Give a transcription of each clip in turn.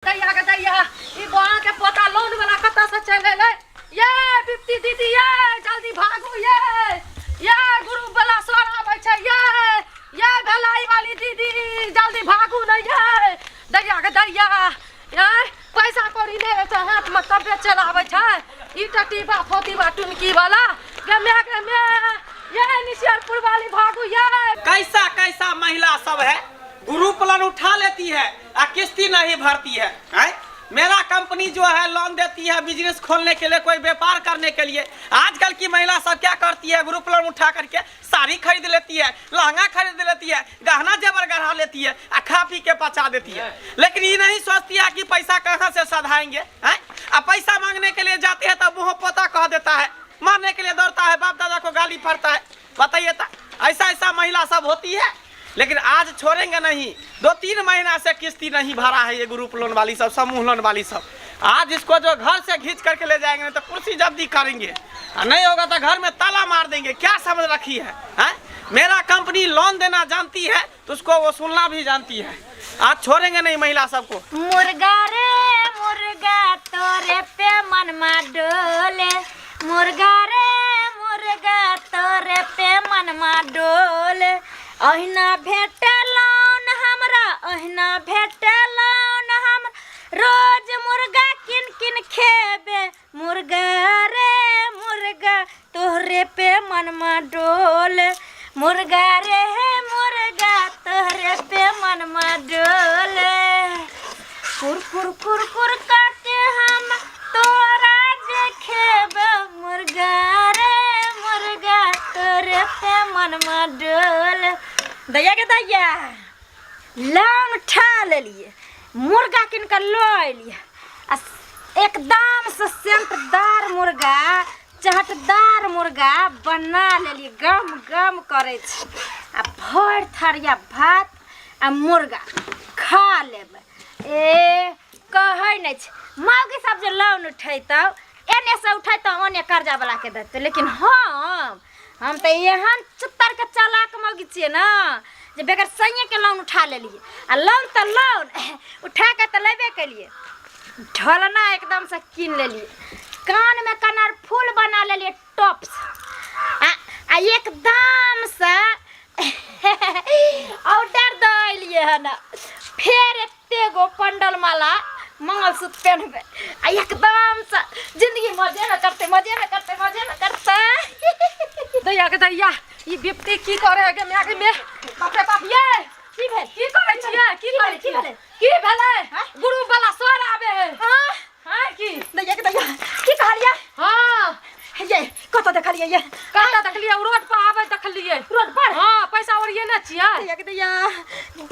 दैया के दैया, ई बोआ के पोता लोन वाला कतऽ से चलि एलै? ये बिप्ती दीदी, ये जल्दी भागू, ये ये ग्रुप वाला सर आबै छै, ये ये भेलाई वाली दीदी जल्दी भागू ने, ये दैया के दैया, ये पैसा कौड़ी नहि रहै छै हाथमे तबे चलि आबै छै ई टटीबा फोतीबा टुनकी वाला। गे my गे my, ये निशियरपुर वाली भागू ये। कैसा कैसा महिला सब है, ग्रुप लोन उठा लेती है आ किस्ती नहीं भरती है, हैं? मेरा कंपनी जो है लोन देती है बिजनेस खोलने के लिए, कोई व्यापार करने के लिए। आजकल की महिला सब क्या करती है, ग्रुप लोन उठा करके साड़ी खरीद लेती है, लहंगा खरीद लेती है, गहना जेवर गढ़ा लेती है आ खा पी के पचा देती है। लेकिन ये नहीं सोचती है कि पैसा कहाँ से सधाएंगे, हैं? आ पैसा मांगने के लिए जाते हैं तब मुँह पोता कह देता है, मारने के लिए दौड़ता है, बाप दादा को गाली पड़ता है। बताइए तो ऐसा ऐसा महिला सब होती है। लेकिन आज छोड़ेंगे नहीं, 2-3 महीना से किस्ती नहीं भरा है ये ग्रुप लोन वाली सब, समूह लोन वाली सब। आज इसको जो घर से खींच करके ले जाएंगे नहीं तो कुर्सी जब्ती करेंगे, और नहीं होगा तो घर में ताला मार देंगे। क्या समझ रखी है, हैं? मेरा कंपनी लोन देना जानती है तो उसको वो सुनना भी जानती है। आज छोड़ेंगे नहीं महिला सबको। मुर्गा रे मुर्गा तोरे पे मनमा डोले, मुर्गा रे मुर्गा तोरे पे मनमा डोले, अहिना भेटलौन हमरा, अहिना भेटलौन हमरा, रोज मुर्गा किन किन खेबे, मुर्गा रे मुर्गा तोहरे पे मनमा डोले, मुर्गा रे मुर्गा तोहरे पे मनमा डोले, कुर कुर कुर कुर काके हम तोरा जे खेबे, मुर्गा रे मुर्गा तोरे पे मनमा डोल। दैया के दैया, लोन उठा लेलिए, मुर्गा किन के लऽ एलिए आ एकदम से सेंटदार मुर्गा, चहटदार मुर्गा बना लेलिए, गम गम करै छै। आ भरि थरिया भात आ मुर्गा खा लेबै। ए कहै नहि छै मौगी सब जे लोन उठेतौ, एने से उठेतौ ओने कर्जा वाला के देतौ, लेकिन हम तऽ एहन चुत्तर के चालाक मौगी छियै ने जे बगैर सैये के लोन उठा लेलियै। आ लोन तऽ लोन उठा के तऽ लेबे केलियै, ढोलना एकदम से कीन लेलियै, कान में कनर फूल बना लेलियै टॉप्स, आ आ एकदम से ऑर्डर दऽ एलियै हन। फेर एते गो पंडल माला मंगलसूत्र पहनबै आ एकदम से जिंदगी मजे में करते, मजे में करते, मजे में करते। दैया के दैया, ई बिपति की करे है गे माय गे मे, बाप रे बाप, ये की भेल? की करे छियै, की करे की छियै? भेलै? की भेलै? गुरु वाला सर आबे है। हाँ? हाँ की? दैया के दैया, की कहलियै? हाँ। ये कतऽ देखलियै ये? कतऽ देखलियै? रोड पर आबै देखलियै। रोड पर? हाँ, पैसा ओरिये ने छियै। दैया के दैया,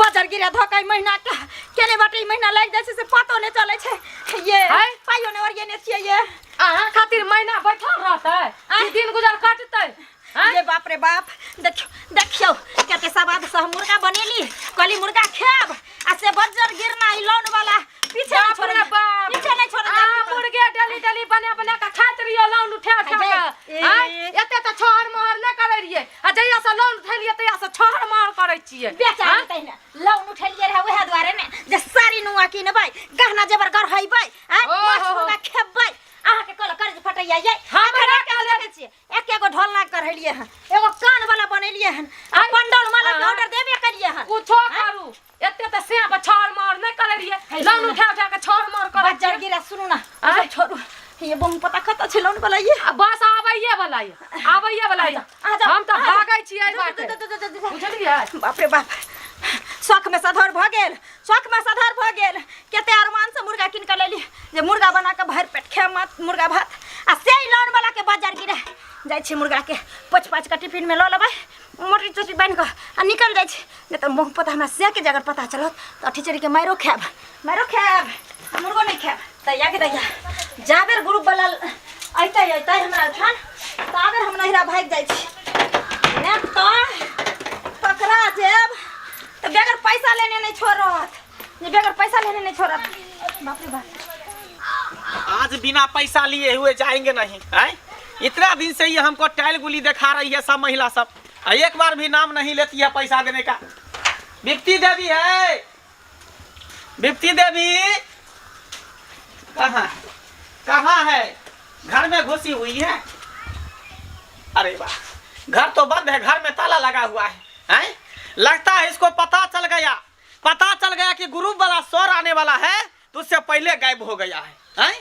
बजर गिरा धोका ई महीना के केने बाटे ई महीना लागि जाइ छै से पतो नहि चलै छै। ये है? पाइयो नहि ओरिये ने छियै ये। अहाँ खातिर महीना बैठल रहतै, ई दिन गुजर कटतै? आँय? ये बाप रे बाप, देखियो देखियो कते सवाद से हम मुर्गा बनेली, कहली मुर्गा खायब आ से बजर गिरना ई लोन वाला पीछे नहीं बाप रे छोड़े, बाप। पीछे नहीं छोड़े। अहाँ मुर्गे डेली डेली बना बना के खाइत रहियो लोन उठा उठा के। ए। आँय? एते तऽ छहर महर नहि करै रहियै, आ जहिया से लोन उठेलियै तहिया से छहर महर करै छियै। बेचारी आँय? तहिना लोन उठेलियै रहे उएह दुआरे ने जे साड़ी नुआ किनबै, गहना जेवर गढ़ेबै, आँय, ओ माछ हो हो। मुर्गा खेबै। अहाँके कहल कर्ज फटैया ये। हमरा एखन एके गो देखै छियै, एके गो ढोलना कढ़ेलियै हन, एगो कान वाला बनेलियै हन आ आँय? पंडौल माला के आँय? ऑर्डर देबे केलियै हन। कुछो करू, एते तऽ सेब छहर महर नहि करै रहियै, है, लोन सुनू ने। उठा उठा के छहर महर करै बज्जर छियै। गिरा, सुनू ना, आँय? सब छोड़ू, ये बहु पता कतऽ छै लोन वाला ये? आ बस आबैये वाला ये, आबैये वाला ये। आ जाओ, हम तऽ आ जाओ। भागै छियै एहि जो, जो, बाटे। जो, जो, जो, जो, जो। बुझलियै? बाप रे बाप, शौक में सधर भऽ गेल, शौक में सधर भऽ गेल। कते अरमान से मुर्गा कीन कऽ लेली जे मुर्गा बना कऽ भरि पेट खायब मात मुर्गा भात, आ से लोन वाला के बाजार गिरा जाइ छी। मुर्गा के पोछि पाछि कऽ टिफिन में लऽ लेबै, मोटी चोटी बान्हि कऽ आ निकल जाइ छी, नहि तऽ मुँह पता हमरा से के जगह पता चलत तऽ ठिचड़ी के मारो खायब, मारो खायब, आ मुर्गो नहि खायब। दैया के दैया, जाबेर ग्रुप वाला अइतै अइतै हमरा ओहिठाम ताबेर हम नहिरा भागि जाइ छी, नहि तऽ पकड़ा जेब तऽ बगैर पैसा लेने नहि छोड़त, जे बगैर पैसा लेने नहीं छोड़त। बाप रे बाप, आज बिना पैसा लिए हुए जाएंगे नहीं हैं? इतना दिन से ये हमको टाइल गुली दिखा रही है सब महिला सब, आ एक बार भी नाम नहीं लेती है पैसा देने का। विप्ती देवी है, विप्ती देवी। कहाँ है, कहाँ है? घर में घुसी हुई है। अरे वाह, घर तो बंद है, घर में ताला लगा हुआ है, हैं? लगता है इसको पता चल गया, पता चल गया कि ग्रुप वाला सर आने वाला है, तो उससे पहले गायब हो गया है, हैं?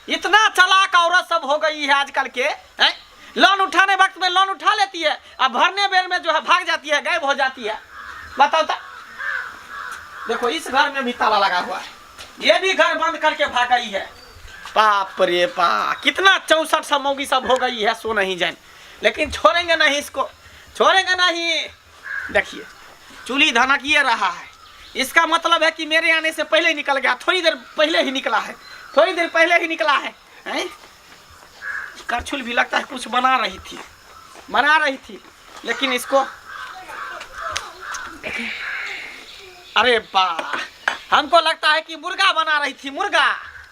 इतना चालाक औरत सब हो गई है आजकल के, हैं? लोन उठाने वक्त में लोन उठा लेती है, अब भरने बेर में जो है भाग जाती है, गायब हो जाती है। बताओ तो, देखो इस घर में भी ताला लगा हुआ है, ये भी घर बंद करके भाग गई है। बाप रे बाप, कितना 64 सब मौगी सब हो गई है, सो नहीं जाए। लेकिन छोड़ेंगे नहीं इसको, छोड़ेंगे नहीं। देखिए चूल्ही धनकिए रहा है, इसका मतलब है कि मेरे आने से पहले ही निकल गया, थोड़ी देर पहले ही निकला है, थोड़ी देर पहले ही निकला है, हैं? करछुल भी लगता है कुछ बना रही थी, बना रही थी, लेकिन इसको अरे बा, हमको लगता है कि मुर्गा बना रही थी, मुर्गा।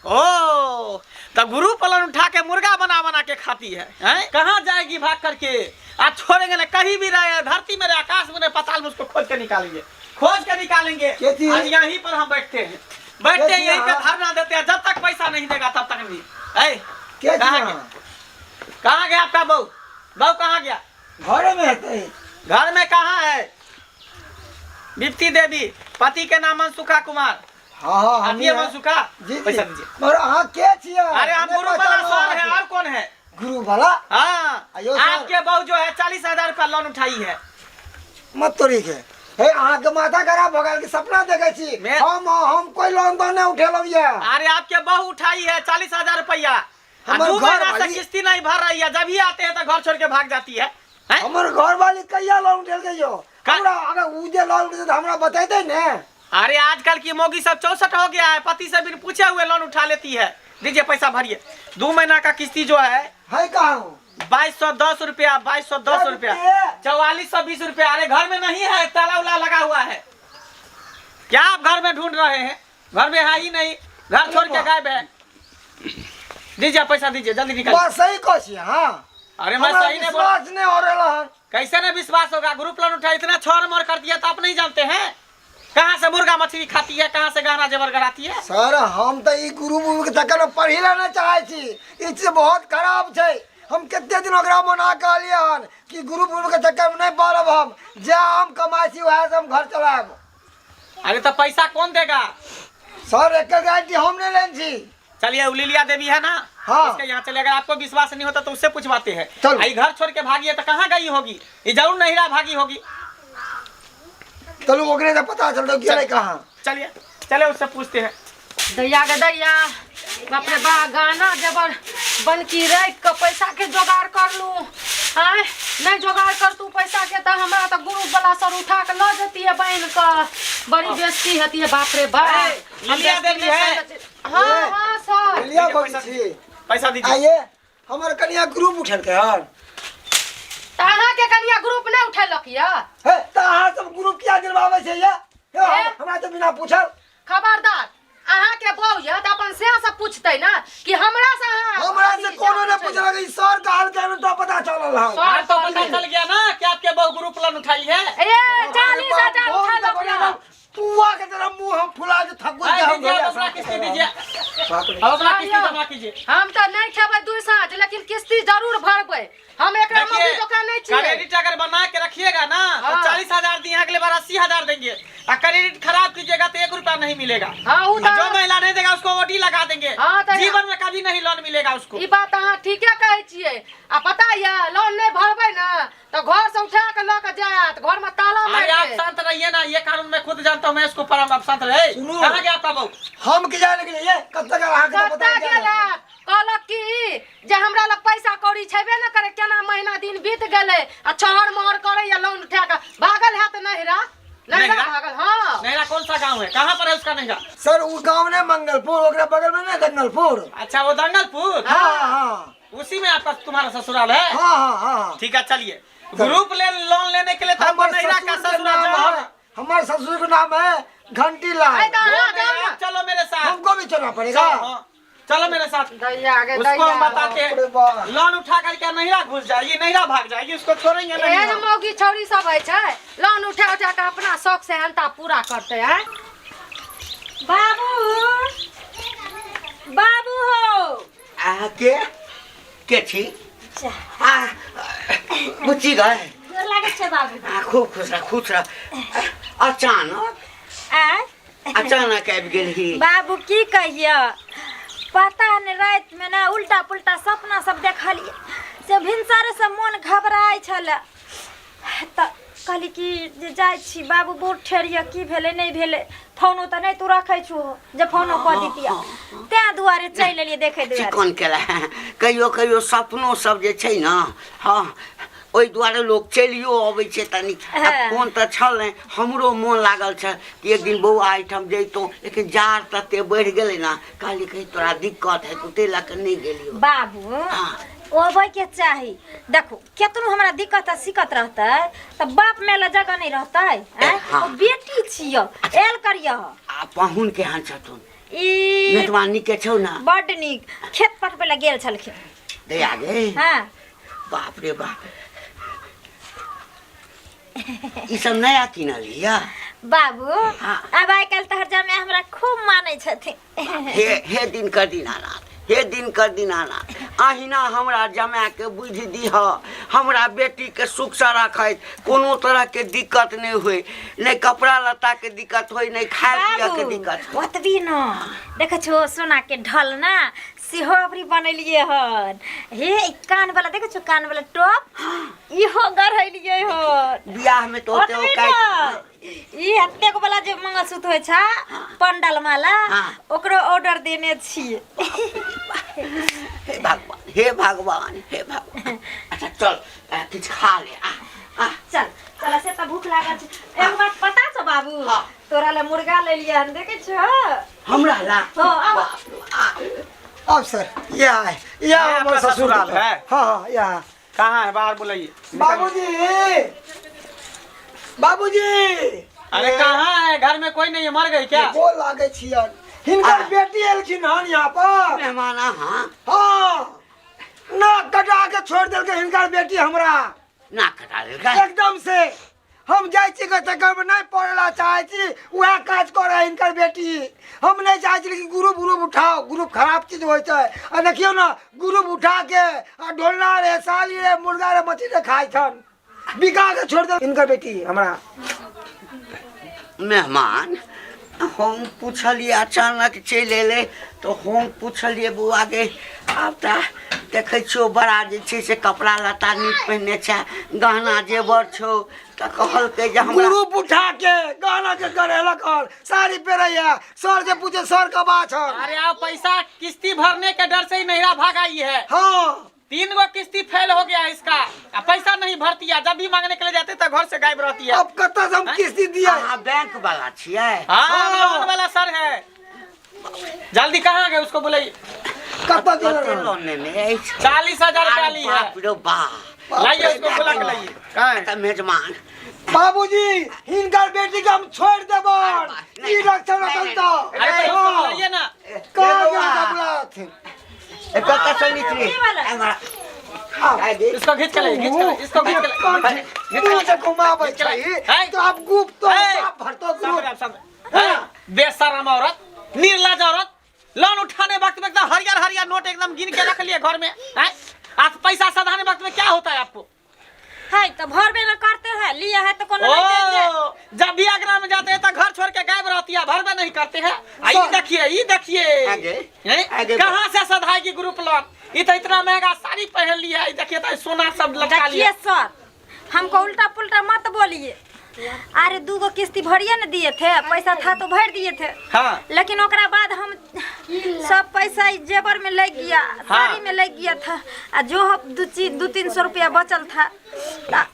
ओ तो गुरु पलन उठा के मुर्गा बना बना के खाती है, हैं? कहाँ जाएगी भाग करके? आज छोड़ेंगे ना, कहीं भी रहे, धरती में रहे, आकाश में रहे, पाताल में, उसको खोज के निकालेंगे, खोज के निकालेंगे। खेती है? आज यहीं पर हम बैठते हैं, बैठते हैं खेती यहीं पे है? धरना देते हैं, जब तक पैसा नहीं देगा तब तक नहीं। ऐ, के कहाँ छी गया? कहाँ गया आपका बहू? बहू कहाँ गया? घरे में हेतै। घर में कहाँ है? विप्ती देवी, पति के नाम मनसुखा कुमार। हाँ हाँ, हम आती है मनसुखा? जी जी। पैसा दीजिए। मगर अहाँ के छियै? अरे हम नहि गुरु वाला पहचानलहुँ सर है, अहाँके। और कौन है? गुरु वाला? हाँ, आयो सर। आपके बहू जो है 40,000 रुपया लोन उठाई है। मत तोरी के हे, अहाँके माथा खराब भऽ गेल कि सपना देखै छी? हम कोई लोन तोन नहि उठेलहुँ ये। अरे आपके बहू उठाई है 40,000 रुपया, आ हमर 2 घर महीना से वाली- किस्ती नहीं भर रही है, जब ही आते हैं तो घर छोड़ के भाग जाती है, हैं? हमर घर वाली कहिया लोन उठेलकै यौ? हमरा अगर उ जे लोन उठेतै तऽ हमरा बतेतै ने। अरे आजकल की मोगी सब 64 हो गया है, पति से बिन पूछे हुए लोन उठा लेती है। दीजिए पैसा भरिए, 2 महीना का किस्ती जो है है कहाँ? 2210 रुपया, 2210 रुपया, 4420 रुपया। अरे घर में नहीं है, ताला उला लगा हुआ है। क्या आप घर में ढूंढ रहे हैं? घर में है ही नहीं, घर छोड़ के गायब है। दीजिए पैसा दीजिए, जल्दी निकालिए। बस सही कहै छी हाँ। अरे मैं हमरा सही नहीं बोल, विश्वास नहीं हो रहा है। कैसे नहीं विश्वास होगा? ग्रुप लोन उठा इतना छोर मोर कर दिया तो आप नहीं जानते हैं कहाँ से मुर्गा मछली खाती है, कहाँ से गहना जेवर कराती है। सर हम तऽ ई गुरु बुरु के चक्कर में पढ़ी ला नहीं चाहे छी, ई चीज बहुत खराब छै। हम कते दिन ओकरा मना कहलियै हन कि गुरु बुरु के चक्कर में नहीं पड़ब, हम जे हम कमाइ छी वएह से हम घर चलायब। अरे तो पैसा कौन देगा? सर एक गारंटी हम नहीं लेने छी। चलिए उ लिलिया देवी है ना, हाँ। उसके यहाँ चले, अगर आपको विश्वास नहीं होता तो उससे पूछवाते हैं। चलो। आई घर छोड़ के भागी है तो कहाँ गई होगी? ये जरूर नहिरा भागी होगी। चलू ओकरे से पता चलतौ गेलै कहाँ। चलिए चले उससे पूछते हैं। दैया के दैया, बाप रे बा, गाना जबर बनकी राखि कऽ पैसा के जोगाड़ करलू। आँय नहि जोगाड़ करतू पैसा के तऽ हमरा तऽ ग्रुप वाला सर उठा के लऽ जैतियै बान्हि कऽ, बड़ी बेइज्जती हेतियै। बाप रे बा, ए, हम लिलिया बेइज्जती देवी नहि है। सकै छी। हाँ हाँ सर। लिलिया दीजिए बजै पैसा। छी। पैसा दीजिए। आइए हमर कनिया ग्रुप उठेलकै हन। तऽ अहाँके कनिया ग्रुप नहि उठेलक यऽ? हे तऽ अहाँ सब ग्रुप किया दिलवाबै छै ये? हे, ए? हमरा तऽ बिना पूछल। खबरदार, अहाँके बहू यऽ तऽ अपन से से पूछतै ने कि हमरा से अहाँ हमरा से कोनो नहि पूछलक, ई सर कहलकै हन तऽ पता चलल हन। सर आज तो पता कहलकै। चल गया ना कि आपके बहू ग्रुप लोन उठाई है। ए 40,000 उठेलक यऽ। पुआ के तरह मुंह हम फुला के थकुल आए के हम दीजिए, घरे अब अपना किस्ती दीजिए, बाप रे। अब अपना किस्ती आइयो। जमा कीजिए। हम तऽ नहि खेबै दू साँझ, लेकिन किस्ती जरूर भरबै। हम एकरा मम्मी दोकान नहीं छियै। क्रेडिट अगर बना के रखिएगा ना तो हाँ। 40,000 दिए, अगले बार 80,000 देंगे। और क्रेडिट खराब कीजिएगा तो 1 रुपया नहीं मिलेगा। हाँ, उ और तऽ जो महिला नहीं देगा उसको ओडी लगा देंगे। हाँ, तऽ जीवन में कभी नहीं लोन मिलेगा उसको। ई बात अहाँ ठीके कहै छियै। आ पता यऽ लोन नहीं भरबै ना तो घर से उठा के लऽ के जायत, घर में ताला अरे मारि आप देत। शांत रहिए ना, ये कानून मैं खुद जानता हूँ, मैं इसको पढ़ाऊंगा। आप शांत रहे। सुनू। कहाँ गया आपका बहू? हम के जाने के लिए कब तक अहाँ के पता कतऽ नहीं गेल? कहलक कि जे हमरा लग पैसा कौड़ी छेबे न करे, केना महीना दिन बीत गेलै आ छहर मोहर करैया लोन उठा के भागल हैत नहिरा। नहिरा नहिरा? भागल। हाँ। नहिरा कौन सा गांव है, कहाँ पर है उसका नहिरा? सर वो गांव ने मंगलपुर, ओकरा बगल में ना दंगलपुर। अच्छा वो दंगलपुर, हाँ हाँ उसी में आपका तुम्हारा ससुराल है। हाँ हाँ हाँ। ठीक है चलिए, ग्रुप ले लोन लेने के लिए तो हमको हमर नहिरा का ससुर के ससुराल नाम जाओ। है, हमारे ससुर के नाम है घंटी लाल। ऐ तऽ अहाँ वो जाउ नहीं, ना। आप चलो मेरे साथ। हमको भी चलना पड़ेगा। चलो, हाँ, चलो मेरे साथ। दैया गे उसको हम दैया। बताते हैं, बाप रे बाप। लोन उठा करके नहिरा घुस जाएगी, नहिरा भाग जाएगी, उसको छोड़ेंगे नहीं एहन हम। मौगी छौड़ी सब होइ छै, लोन उठा उठा के अपना शौक से हंता पूरा करते हैं। बाबू बाबू आ, के के छी आ बुच्ची गए गोर लागै छै बाबू आ खूब खुश रह खुश रह अचानक आय अचानक आबि गेलही बाबू की कहियो पता नहि रातिमे ने उल्टा पुल्टा सपना सब देखलियै से भिनसरे से मोन घबराइ छलै तऽ कहली कि जे जाइ छी बाबू बहुत ठेरिया की भेलै नहि भेलै फोनो तऽ नहि तू रखै छौ जे फोनो कऽ दितिया तें दुआरे चलि एलियै देखै दुआरे चिकन केला कहियो कहियो सपनो सब जे छै ने हँ ओहि दुआरे लोक चलियो अबै छै तनी आ हँ। फोन तऽ छल नहि हमरो मोन लागल छल कि एक दिन बौआ एहिठाम जैतहुँ लेकिन जाड़ तते बढ़ि गेलै ने कहली कहीं तोरा दिक्कत हेतौ ताहि लऽ कऽ नहि गेलियौ बाबू हँ। अबै के चाही देखू केतनो हमरा दिक्कत आ सिकत रहतै तऽ बाप मेला जगह नहि रहतै आँय? हाँ। ओ बेटी छियौ एल करियह आ पाहुन केहन छथुन ई नेतवा नीके छौ ने बड्ड नीक खेत पटबै लए गेल छलखिन दया गे हँ बाप रे बाप ई सब नया किनल हिया बाबू हाँ। आब आइ काल्हि तोहर जमाइ हमरा खूब मानै छथिन हे हे दिन कर दीनानाथ हे दिन कर दीनानाथ अहिना हमरा जमाके बुझि दीह हमरा बेटीके सुखसँ रखैत कोनो तरहके दिक्कत नहि होय नहि कपड़ा लत्ताके दिक्कत होय नहि खाय पियके बाबू दिक्कत होय ओतबी न देखै छौ सोना के ढल ना सेहो अबरी बनेलियै हन हे ई कान वाला देखै छौ कान वाला टॉप इहो गढ़ेलियै हन बियाहमे तऽ ओते ओतबी औकात न ई एतेक वाला जे मंगलसूत्र होइ छै पंडल माला हाँ। ओकरो ऑर्डर देने छियै हे भगवान हे भगवान हे भगवान अच्छा चल किछु खा ले आ आ चल चल से तऽ भूख लागल छै एगो बात पता छौ बाबू हाँ। तोरा लए मुर्गा लेलियै हन देखै छौ हमरा ला हाँ, आब। बाप रे, आ अब सर यह है यह ये हमारे आपका ससुर ससुराल है? हाँ हाँ यह कहाँ है बाहर बुलाइए बाबूजी बाबूजी अरे कहाँ है घर में कोई नहीं है मर गई क्या गोर लागै छियन हिनकर बेटी एलखिन हन यहाँ पर मेहमान अहाँ हाँ नाक कटा के छोड़ देलकै हिनकर बेटी हमरा नाक कटा देलकै एकदम से हम जाइ छी के चक्कर में नहीं पड़े ला चाहे छी वएह काज करे हिनकर बेटी हम नहीं चाहे छी कि ग्रुप ग्रुप उठाओ ग्रुप खराब चीज होइ छै आ देखियौ ने ग्रुप उठा के आ ढोलना रे साली रे मुर्गा रे मछली रे खाइ छन बिका के छोड़ दे हिनकर बेटी हमरा मेहमान हम पुछलियै अचानक चलि एलै तऽ हम पुछलियै बौआ गे आब तऽ देखै छियौ बड़ा जे छै से कपड़ा लत्ता नीक पहिने छै गहना जेवर छौ तऽ कहलकै जे हमरा ग्रुप उठा के गहना के करेलक हन साड़ी पेरैया सर से पूछे सर का बात हन अरे आप पैसा किस्ती भरने के डर से ही नैरा भाग आई है हाँ तीन गो किस्ती फेल हो गया है इसका आ पैसा नहीं भरती है जब भी मांगने के लिए जाते तो घर से गायब रहती है अब कतऽ से हम किस्ती दिया अहाँ बैंक वाला छियै हाँ हम लोन वाला सर है जल्दी कहाँ गए उसको बुलाइए कतऽ कते दिया लोन लेने अछि 40,000 रुपया ली है बाप रे बाप लाइए उसको बुला के लाइए कहाँ है तऽ मेजमान बाबूजी हिनकर बेटी के हम छोड़ देबन ई रक्षा रखल तो अरे तो उसको बुलाइए ना कहाँ गेल बुलाथिन कतऽ से निकली की वाला? हमरा आगे इसको खींच के लाइए खींच के लाइए इसको खींच के लाइए मुँह से घुमाबै छै है? तो आप गुप्त तो है? आप भरतो शांत ग्रुप रहो, शांत रहो। बेशरम औरत निर्लज औरत लोन उठाने वक्त में एकदम हरियर हरियर नोट एकदम गिन के रख लिए घर में हैं? आज पैसा सधाने वक्त में क्या होता है आपको है तो भरबे न करते हैं लिए है तो कोनो नहीं देंगे ओ जब भी आगरा में जाते हैं तो घर छोड़ के गायब रहती है भरबे नहीं करते हैं आ, ये देखिए ये देखिए आगे, हैं? आगे कहाँ से सधाएगी ग्रुप लोन ये तो इतना महंगा साड़ी पहन लिया है देखिए तो सोना सब लटका देखिए लिया सर हमको उल्टा पुल्टा मत बोलिए अरे दू गो किस्ती भरिए न दिए थे पैसा था तो भर दिए थे हाँ लेकिन ओकरा बाद हम सब पैसा ई जेवर में लग गया साड़ी में लग गया था आ जो हम दू चीज 200-300 रुपया बचल था ता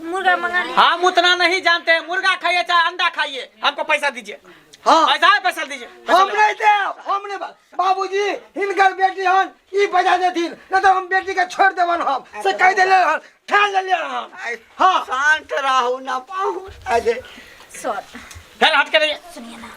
मुर्गा मंगा लिया हम उतना नहीं जानते हैं मुर्गा खाइए चाहे अंडा खाइए हमको पैसा दीजिए हाँ पैसा है पैसा दीजिए पैसा हम ले। नहीं देब हम नहीं बाबूजी हिनकर बेटी हन ई पैसा देथिन नहीं तो हम बेटी के छोड़ देबन हम से कह देले हन ठान लेलिए हन हाँ शांत रहू ना पाहुन आगे सर फिर हट के रहिए सुनिए ना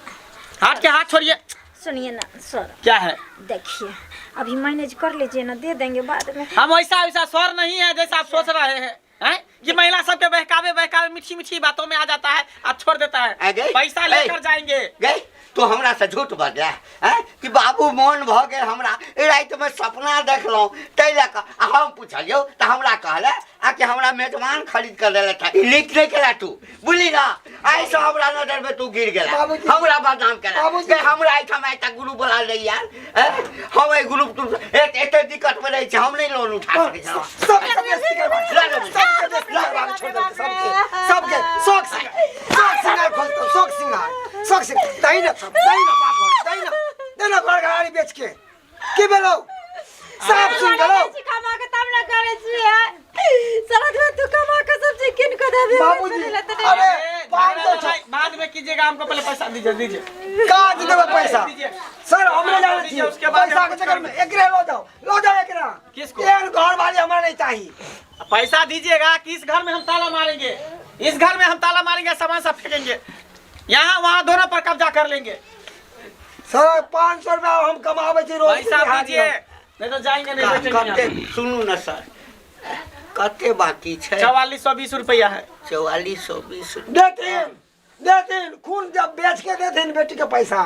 हाथ के हाथ छोड़िए सुनिए ना सर क्या है देखिए अभी मैनेज कर लीजिए ना दे देंगे बाद में हम ऐसा वैसा सर नहीं है जैसा आप सोच रहे हैं हैं? कि महिला सबके बहकावे बहकावे मीठी मीठी बातों में आ जाता है आप छोड़ देता है आगे? पैसा लेकर ए। जाएंगे गए तू हमरा से झूठ बजला हैं कि बाबू मोन भऽ गेल हमरा रातिमे सपना देखलहुँ ताहि लऽ कऽ आ हम पुछलियौ तऽ हमरा कहले आ कि हमरा मेजबान खरीद कऽ देलथि हँ। ई नीक नहि केला तू बुझली ना आइसँ हमरा नजरमे तू गिर गेला बाबूजी। हमरा बदनाम केला बाबूजी। गै, हमरा एहिठाम एकटा ग्रुप बोला ले यार हैं? हम एहि ग्रुप तुरुप एते दिक्कतमे रहै छी हम नहि लोन उठा सकै छी सबके बेइज्जती करबा सबके बेइज्जती करबा छोड़ दे सबके सबके शौक सिंगार शौक सिंगार खोजतो शौक सिंगार शौक सिंगार दही ना सब दही ना बाप घर दही ना दही ना घर घराड़ी बेच के की भेलौ साफ सुन गेलौ कमा के तब ना करे छियै सारा दिन तू कमा के सब चीज किन के देबे बाबूजी अरे 500 लड़ाई बाद में कीजिएगा, हमको पहले पैसा दीजिए दीजिए। कहाँ से देबै पैसा दीजिए। सर हमरे जाने दीजिए, छी उसके बाद पैसा हम के कुछ चक्कर में एकरे लो जाओ लो जाओ एकरा किसको? एहन घर वाली हमरा नहीं चाहिए। पैसा दीजिएगा कि इस घर में हम ताला मारेंगे, इस घर में हम ताला मारेंगे, सामान सब फेंकेंगे, यहाँ वहाँ दोनों पर कब्जा कर लेंगे। सर 500 रुपया हम कमाबै छी रोज पैसा दीजिए नहीं तो जाएंगे नहीं बैठेंगे यहाँ। कते सुनू ने सर कते बाकी छै? 4420 रुपया है। 4420। देथिन देथिन खून जब बेच के देथिन बेटी के पैसा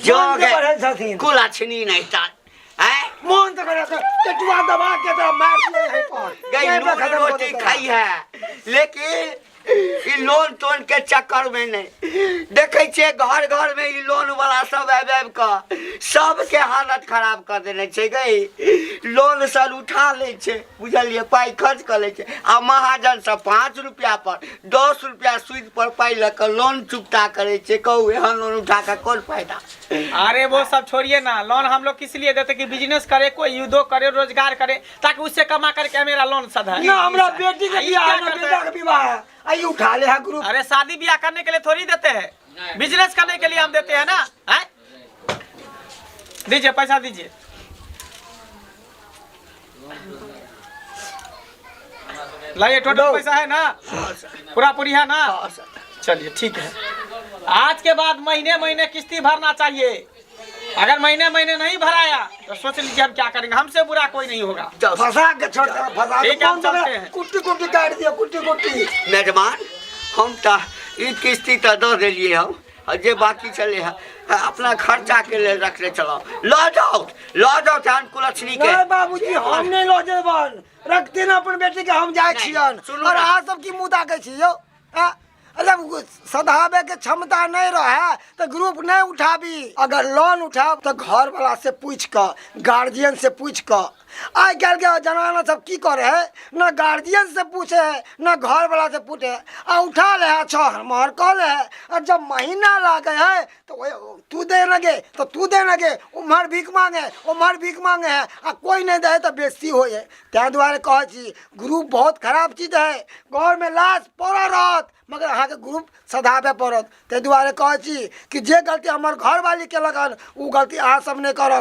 जो मोन के बढ़ै छथिन कुलक्षणी नहीं तार हैं मोन तऽ करे टेटुआ दबा के तोरा मार दिए यहीं पर गई यहीं पर नून खत्म कर रोटी देतौ। खाई है लेकिन ई लोन तोन के चक्कर में नहीं देखे छियै घर घर में ई लोन वाला सब आबि आबि कऽ सबके हालत खराब कर देने छै गई। लोन सर उठा लै छै बुझलियै, पाइ खर्च कऽ लै छै आ महाजन सब 5 रुपया पर 10 रुपया सूद पर पाइ लऽ कऽ लोन चुकता करै छै। कहू एहन लोन उठा कऽ कोन फायदा? अरे वो सब छोड़िए ना, लोन हम लोग किस लिए देते कि बिजनेस करे, कोई उद्योग करे, रोजगार करे, ताकि उससे कमा करके मेरा लोन सधा। ना हमरा बेटी के आ, ई बियाह क्या है, ना करते बेटा हैं? के विवाह है, आई उठा ले है ग्रुप। अरे शादी ब्याह करने के लिए थोड़ी देते हैं, बिजनेस करने के लिए हम देते हैं ना। हैं? दीजिए पैसा दीजिए। लाइए, टोटल दो। पैसा है ना, पूरा पूरी है ना? चलिए ठीक है। आज के बाद महीने महीने किस्ती भरना चाहिए। अगर महीने महीने नहीं भराया तो सोच लीजिए हम क्या करेंगे, हमसे बुरा कोई नहीं होगा। जाओ सर। फंसा के छोड़ दे, फंसा के ठीक है, हम कौन दबे? चलते हैं। कुट्टी कुट्टी काट दियो, कुट्टी कुट्टी। मेजबान हम तऽ ई किस्ती तऽ दऽ देलियै हम आ जे बाकी छलै हँ अपना खर्चा के लेल रखने छलहुँ। लऽ जाउ लऽ जाउ तहन कुलक्षणी के। नहीं बाबूजी हम नहीं लऽ जेबन, रखते ना अपन बेटी के, हम जाइ नहीं, छियन। सुनू और ना। अहाँ सब की मुँह ताकै छी यौ? आ? जब सधाबे के क्षमता नहीं रहे तो ग्रुप नहीं उठाबी। अगर लोन उठाब तो घर वाला से पूछ कऽ, गार्जियन से पूछ कऽ। आइ काल्हि के जमाना सब की करे है, न गार्जियन से पूछे है न घर वाला से पूछे है, आ उठा ले है छह मोहर कऽ ले है, और जब महीना लागे है तो ओए, तू दे लगे तो तू दे लगे, उम्हर भीख मांगे उम्हर भीख मांगे है, आ कोई नहीं दे तो बेइज्जती होय है। ताहि दुआरे कहै छी ग्रुप बहुत खराब चीज है, घरमे लाश पड़ल रहत मगर अहाँके ग्रुप सधाबे पड़त। ताहि दुआरे कहै छी कि जे गलती हमर घरवाली केलक हन ओ गलती अहाँ सब नहि करब।